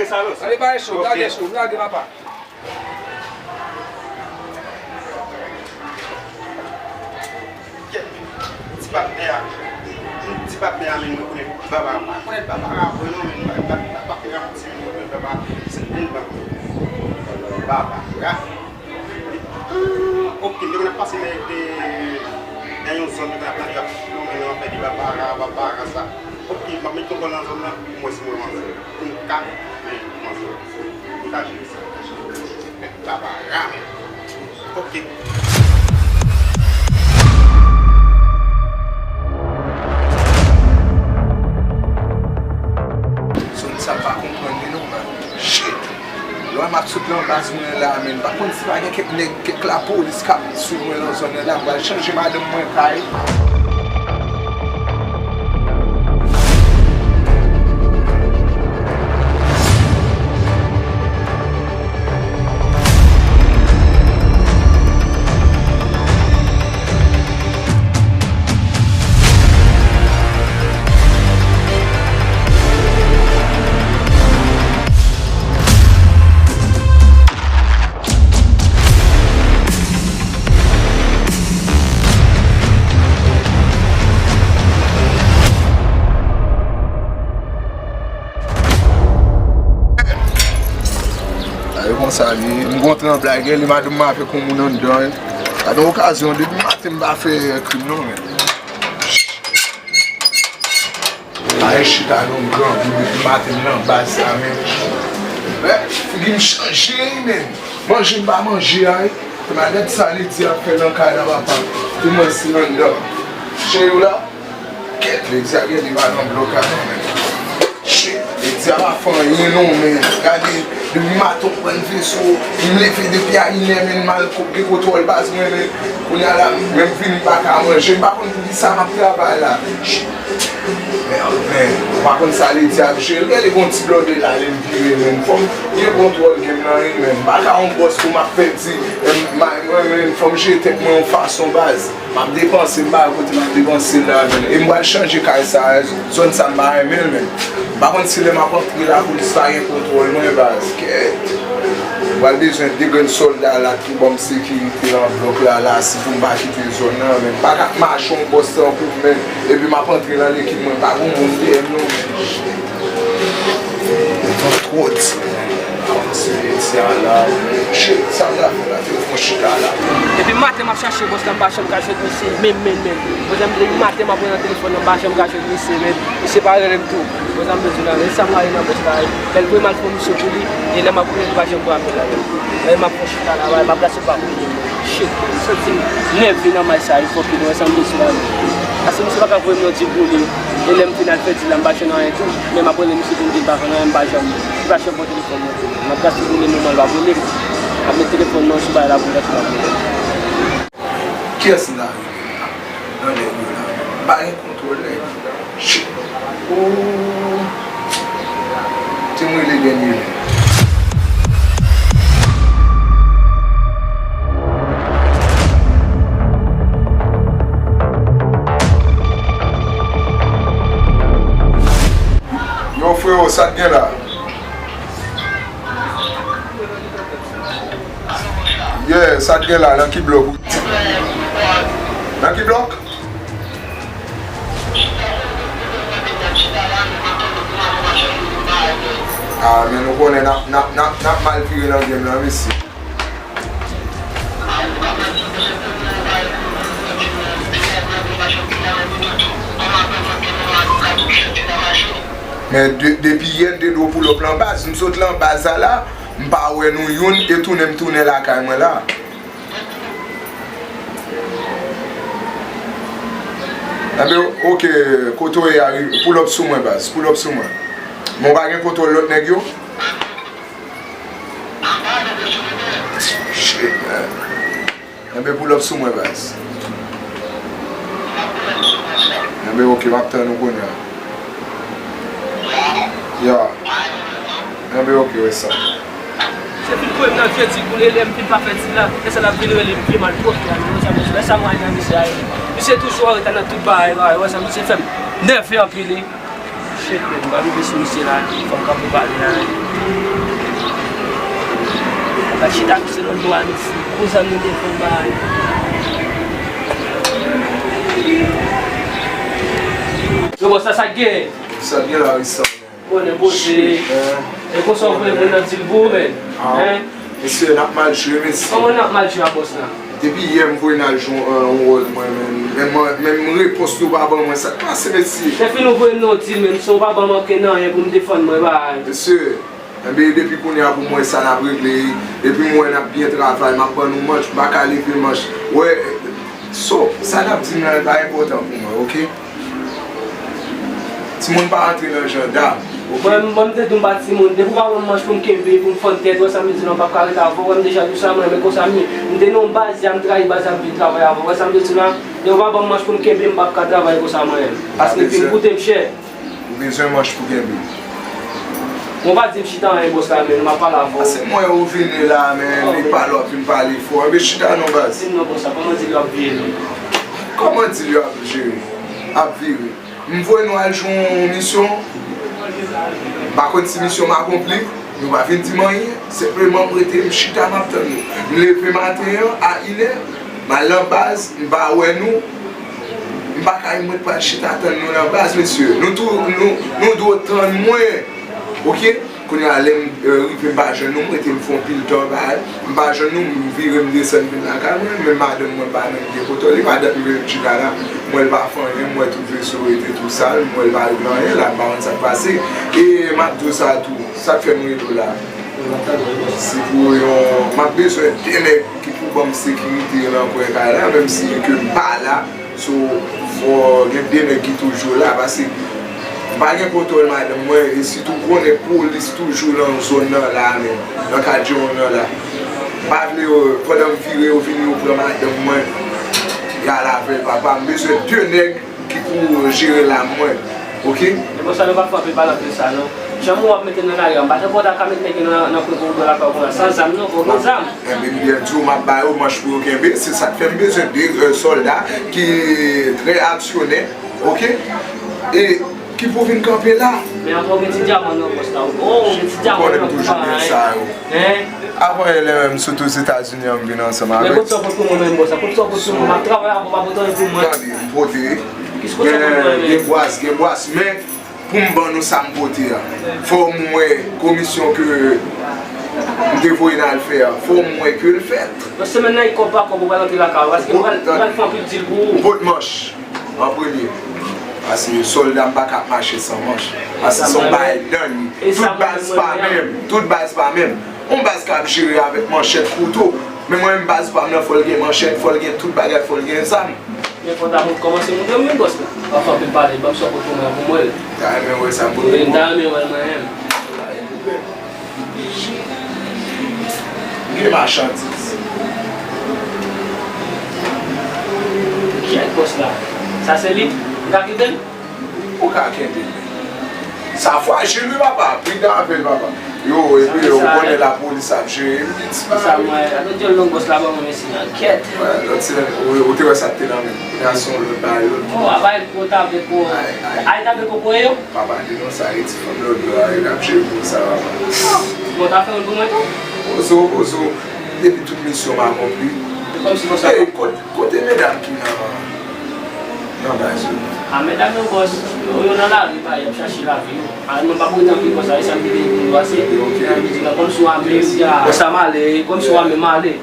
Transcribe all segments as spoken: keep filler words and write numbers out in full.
Gade bagay cho, gade cho, gade papa. Kèt, ti patnè a, ti patnè a, men mwen konnen Babara, mwen konnen Babara vre non, men mwen pa, pa, pa, pa, se menm Babara. Babara. Ah, ok, m te konn ap pase nan, nan yon zòn, yo konn ap pale, y ap lonmen nan afè de Babara, Babara sa. Ok, m ap met kontwòl nan zòn nan pou m wè si mwen manzè. Pou m ka men manzè. M ka jere sa. Babara. Ok. Zòn sa pa konprann li non, man. Shit. Lè m ap sot nan baz mwen la, men m pa konn si pa gen kèk nèg, kèk lapolis k ap swiv mwen nan zòn nan la. M pral chanje madanm mwen kay. Gade konsa li, m gon tranblay gen li, madanm m avèk yon moun anndan. Gade yon okazyon, depi maten m pa fè krim non, men. Ay, chita non, grangou depi maten m nan baz sa, men. Figi m chanje, men. Manje m pa manje a, wi. Se malèt sa Ledi ap fè nan kay la, papa. Pou mwen, si l anndan. Cheri w la? Kèt, Ledi a gen li pa nan blòk la, non, men. Shit, Ledi a pa fè anyen, non, men. Gade, depi maten w pran veso, m leve depi a inè, men, m al gen kontwòl baz mwen, men. Kounye a la, menm vini m pa ka manje, m pa konn poukisa m ap travay la. Shit. Men, men, ou pa konn sa Ledi ap jere. Gade gon ti blòdè la, lè m vire, men. Fò m gen kontwòl game nan, wi, men. M pa ka yon bòs pou m ap pèdi, men, men, men, fò m jere tèt mwen yon fason, baz. M ap depanse, m pa wè kote m ap depanse l la, men. E m pral chanje kay sa, zòn sa m pa renmen l, men. M pa konn si lè m ap antre la, polis pa gen kontwòl mwen, baz. Kèt. M pral bezwen de grenn sòlda la ki ban m sekirite nan blòk la, la, si pou m pa kite zòn nan, men. M pa ka ap mache yon bòs tankou m, men. Epi m ap antre nan lekip mwen, pa gon moun dèyè m, non, men. Letan twò di, men. Avanse Ledi a la, men. Shit, sa m ta fè la, telefòn chita la. Depi maten m ap chache bòs la, m pa janm ka jwenn misye, menm, menm, menm. Bòs la, depi maten m ap rele nan telefòn nan, m pa janm ka jwenn misye, menm. Misye pa rele m tou. Bòs la, m bezwen la, men sa m rale nan bòs la, lè l voye m al fè yon misyon pou li, e lè m ap rele l, li pa janm pran apèl la, menm. Lè m ap fè chita la, m ap gade si l pa voye m. Shit, m santi m nève nan may sa, wi, fòk li wè sa m bezwen la, menm. Paske misye pa ka voye m yon dil pou li, e lè m fin al fè dil la, m pa jwenn anyen tou, men m ap rele misye pou m di l pa jwenn anyen, m pa janm, li pa janm pran telefòn mwen tou. M ap gade si l rele m, li pa rele m. M ap met telefòn nan sou bagay la pou l gade si l ap rele m. Kiyès m ta rele la? Nan nèg yo la. M pa gen kontwòl nèg yo la. Shit. Ooh. Te m rele dènye men. Yo, freo, sa k gen la? Yeah, sa t gen la, nan ki blòk ou? Nan ki blòk? Ah, men nou konnen n ap, n ap, n ap, n ap mal vire nan game lan, mesye. Men de-, depi yè m te dwe pull up lan baz, m sot lan baz la la, m pa wè nou youn, e tounen m tounen lakay mwen la. Enben, ok, kote w ye a, pull up sou mwen, baz, pull up sou mwen. Men w pa gen kontwòl lòt nèg yo? Shit, man. Enben, pull up sou mwen, baz. Enben, ok, m ap tann ou kounye a. Ya. Enben, ok, wè sa. Se fin voye m nan vye dil pou li, lè m fin pa fè dil la, lè sa l ap vin rele m, vye malpwòpte a, men wè sa, mesye, lè sa m al nan misye a, misye toujou anreta nan tout bagay, bagay, wè sa, misye fè m nève anpil, wi. Shit, men, m pa rive sou misye la, fò m kanpe pale la. Gad chita misye nan do a, misye. Kou zam li te fè bagay. Yo, bòs la, sa k gen? Sa k gen la, wi, sa. Konnen poze. Shit, man. E konsa w voye moun nan di l pou ou, men. Ah. Hein? Mesye, n ap mal jwe, mesye. Kòman n ap mal jwe a bòs la? Depi yè m voye n al jwe yon, yon wòl mwen menm. Men mwen, men m repons nou pa ban mwen. Sa k pase, mesye? Chèf nou voye m nan yon dil, men si w pa ban m ankenn anyen pou m defann mwen, bay. Mesye, enben, depi kounye a pou m wè sa n ap regle. Depi m wè n ap byen travay, m ap ban nou manch, m pa ka leve manch. Wè, so, sa n ap di m nan, li pa enpòtan pou mwen, oke? Timoun pa antre nan jandam, oke? Mwen, mwen, m te di w m pa timoun. Depi w pa ban m manch pou m kenbe, pou m fann tèt, wè sa m vle di la, m p ap ka rete avè w. Wè m deja di w sa, mwen, men konsa m ye. M te nan yon baz, ya m trayi baz la, m vin travay avè w. Wè sa m vle di la, depi w pa ban m manch pou m kenbe, m p ap ka travay konsa mwen menm. Paske fin koute m chè. Ou bezwen manch pou kenbe. Bon, pa di m chita anyen, bòs la, men m ap pale avè w. A, se mwen ou vini la, men, li pale, w ap vin pale fò. Enben, chita non, baz. Di m non, bòs la, kòman di l yo ap vire li? Kòman di l yo ap jere? Ap vire. M voye nou al jwe yon misyon. M pa konn si misyon m akonpli. Nou pa vin di m anyen. Senpleman, m rete, m chita, m ap tann nou. M leve maten an, a inè, m al nan baz, m pa wè nou. M pa ka ret pral chita tann nou nan baz, mesye. Nou tou, nou, nou dwe tann mwen. Oke? Kounye a, lè m, eh, rive, m pa jwenn nou, m rete, m fè yon pil tan, bagay. M pa jwenn nou, m vire, m desann vin lakay mwen. Men madanm mwen pa menm gen kote li, pa dat m vin chita la. M wè l pa fè anyen, m wè tout veso rete tou sal, m wè l pa regle anyen la, m pa konn sa k pase. E m ap di w sa tou, sa k fè m rele w la. Se pou yon, m ap bezwen de nèg ki pou ban m sekirite nan kwen kay la, menm si ke m pa la. So, fò gen de nèg ki toujou la, paske m pa gen kontwòl madanm mwen, e sitou konnen polis toujou nan zòn nan la menm, nan katye w nan la. M pa vle yo, pandan m vire, yo vini, yo pran madanm mwen, y al avè l, papa. M bezwen de nèg ki pou jere lam mwen, oke? Men bòs la, nou pa fè anpil pale anpil sa, non. Jan mwen w ap mete nan lari a, m pa t kontan ka met nèg yo nan, nan kwen koridò lakay ou konsa, san zam, non, fò w gen zam. Enben, m byen di w, m ap ba yo manch pou yo kenbe. Se sa k fè m bezwen de, eh, sòlda ki trè aksyonè, oke? E ki pou vin kanpe la. Men apre w gen ti dyaman nan pòch la, ou gen ti dyaman nan pòch la, hein? Avan yè lè menm m sot Ozetazini an, m vin ansanm avèk. Men kote sa w pot pou mwen menm, bòs la? Kote sa w pot pou mwen? M ap travay avè w, pa pote anyen pou mwen. Tande, m pote. Gen, gen bwas, gen bwas, men pou m ban nou sa m pote a, fò m wè komisyon ke m te voye n al fè a, fò m wè ke l fèt. Nan semèn nan, e kòb pa kòb ou pral rantre lakay ou, paske m pral, m pral fè anpil dil pou ou. M pot manch an premye. Paske sòlda m pa ka ap mache san manch. Paske se yon bagay done. Tout baz pa menm. Tout baz pa menm. Yon baz k ap jere avèk manchèt, kouto. Men mwen menm, baz pa m nan, fò l gen manchèt, fò l gen tout bagay, fò l gen zam. Men fò w ta kòmanse montre m wi, bòs la. W ap fè anpil pale, ban m sa w pot pou mwen an pou m wè l. M ta renmen wè sa m pot pou ou. Wi, m ta renmen wè l mwen menm. M gen machandiz. Kyèt, bòs la. Sa se li? M ka kite l? Ou ka kenbe l. Sa frajil wi, papa. Pridan avè l, papa. Yo, epi yo konnen lapolis ap jere m. Sa mwen, atò dyòl long bòs la ban mwen mesi nan kyèt. Lòt semèn, ou, ou te wè sa k te nan men m. Kounya se yon lòt bagay, lòt. Oh, a bay l pou ta vle pou. Ay, ay. Ay, ta vle pou kwe yo? Papa, di non sa, e ti fanm lòt bò a, e n ap jere pou sa, papa. Bon, ta fè youn pou mwen tou? Poze w, poze w. Depi tout misyon m akonpli. Kòmsi konsa. Ey, kot-, kote medam ki nan, nan baz yo? A, medam yo, bòs, yo, yo nan lari, pa, y ap chache lavi yo. A, nou pa pou rete anpil konsa, e sa m te vini pou nou ase. Ok. Nan midi la, kòmsi w ame, m di a. Bòs la, m ale, kòmsi w ame, m ale.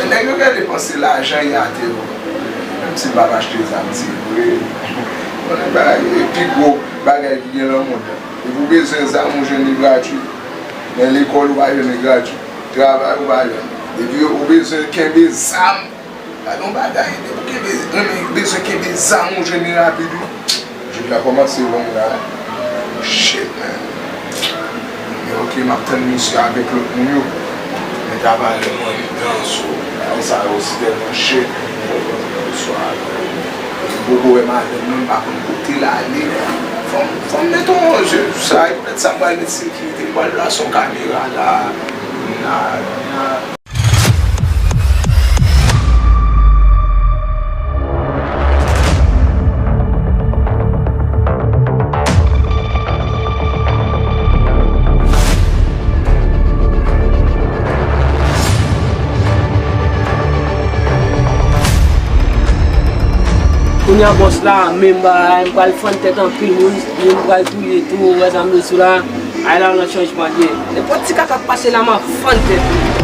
Nèg yo genlè panse lajan y atè yo. Menm si m p ap achte zam, se vre. Konnen bagay, e pi gwo bagay ki gen nan mond lan. Depi w bezwen zam, ou jwenn li gratui. Men lekòl, ou pa jwenn li gratui. Travay, ou pa jwenn. Depi ou bezwen kenbe zam, gade yon bagay, depi w kenbe, renmen, bezwen kenbe zam, ou jwenn li rapid, wi. Jouk la kòmanse long la. Shit, man. Men ok, m ap tann misye avèk lòt moun yo. Men ta pale mwen nan so. Bagay sa yo si tèlman shit. Bonswa. M poko wè madanm nan, m pa konn kote l ale. Fò m, fò m mete yon je sou sa. E poutèt sa m pral met sekirite. M pral plase yon kamera la. Kounye a bòs la, menm bagay, m pral fann tèt anpil moun, moun pral touye tou, ou wè sa m di sou la, ay la nan chanjman l ye. Nenpòt ti kaka k pase la, m ap fann tèt li.